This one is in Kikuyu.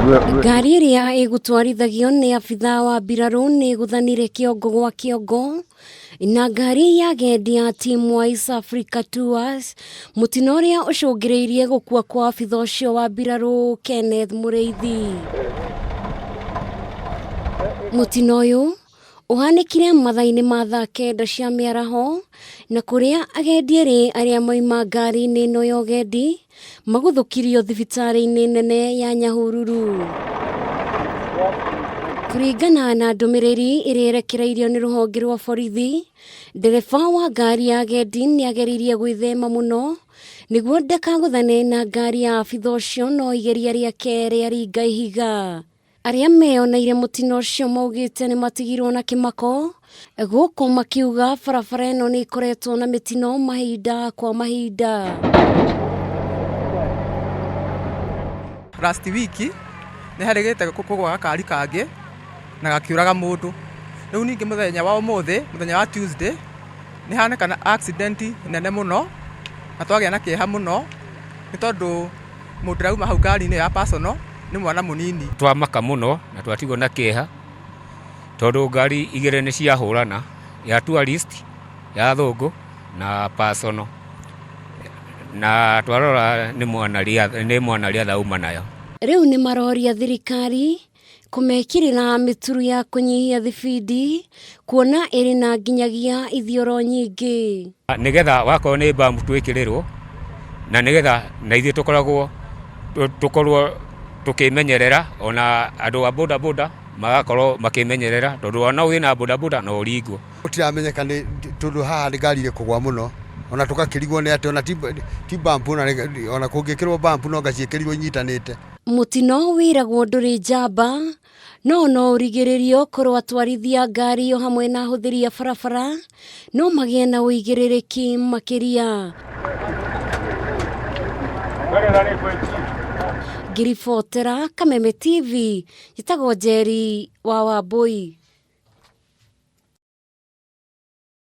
Ngari ĩrĩa ĩgũtwarithagio nĩ abithaa wa mbirarũ nĩ ĩgũthanire kĩongo gwa kĩongo na ngari ya agendi ya Team Wise Africa Tours, mũtino ũrĩa ũcũngĩrĩirie gũkua kwa abithaa ũcio wa mbirarũ Kenneth Mũrĩithi. Mũtino ũyũ ũhanĩkire mathaa-inĩ ma thaa kenda cia mĩaraho na kũrĩa agendi erĩ arĩa mauma ngari-inĩ ĩno ya ũgendi maguthũkirio thibitarĩ-inĩ nene ya Nyahururu. Kũringana na ndũmĩrĩri ĩrĩa ĩrekereirio nĩ rũhonge rwa borithi, ndereba wa ngari ya agendi nĩ ageririe gwĩthema mũno nĩguo ndakagũthane na ngari ya abitha ũcio no igeria rĩake rĩaringa ihiga. Arĩa meyoneire mũtino ũcio maugĩte nĩ matigirwo na kĩmako, gũkũ makiuga barabara ĩno nĩ ĩkoretwo na mĩtino mahinda kwa mahinda. Last week nĩ harĩgĩte kũgwa gakari kangĩ na gakĩũraga mũndũ. Rĩu ningĩ mũthenya wa ũmũthĩ, mũthenya wa Tuesday, nĩ haonekana accident nene mũno na twagĩa na kĩeha mũno nĩ tondũ mũndũ ũrauma hau ngari-inĩ ya personal nĩ mwana mũnini. Twamaka mũno na twatigwo na kĩeha tondũ ngari igĩrĩ nĩ ciahũrana, ya tourist ya athũngũ na personal. Na twarora nĩ mwana rĩatha auma nayo. Rĩu nĩ maroria thirikari Kũmekĩrĩra mĩturu ya kũnyihia thibindi kuona ĩrĩ na nginyagia ithioro nyingĩ. Nĩgetha wakorwo nĩ bump twĩkĩrĩrwo na nĩgetha na ithuĩ tũkoragwo tũkorwo tũkĩmenyerera ona andũ a boda boda magakorwo makĩmenyerera tondũ ona wĩna boda boda no ũringwo. Gũtiramenyeka nĩ tondũ haha nĩ ngari ĩrĩ kũgwa mũno ona tũgakĩrigwo nĩ atĩ ona ti bump ona kũngĩkĩrwo bump no anga ciĩkĩrirwo inyitanĩte. Mũtino wĩragwo ndũrĩ njamba, no no ũrigĩrĩrio korwo atwarithia ngari o hamwe na ahũthĩri a barabara no magĩe na ũigĩrĩrĩki makĩria. Ngĩribotera Kameme TV, njĩtagwo Njeri wa Wambũi.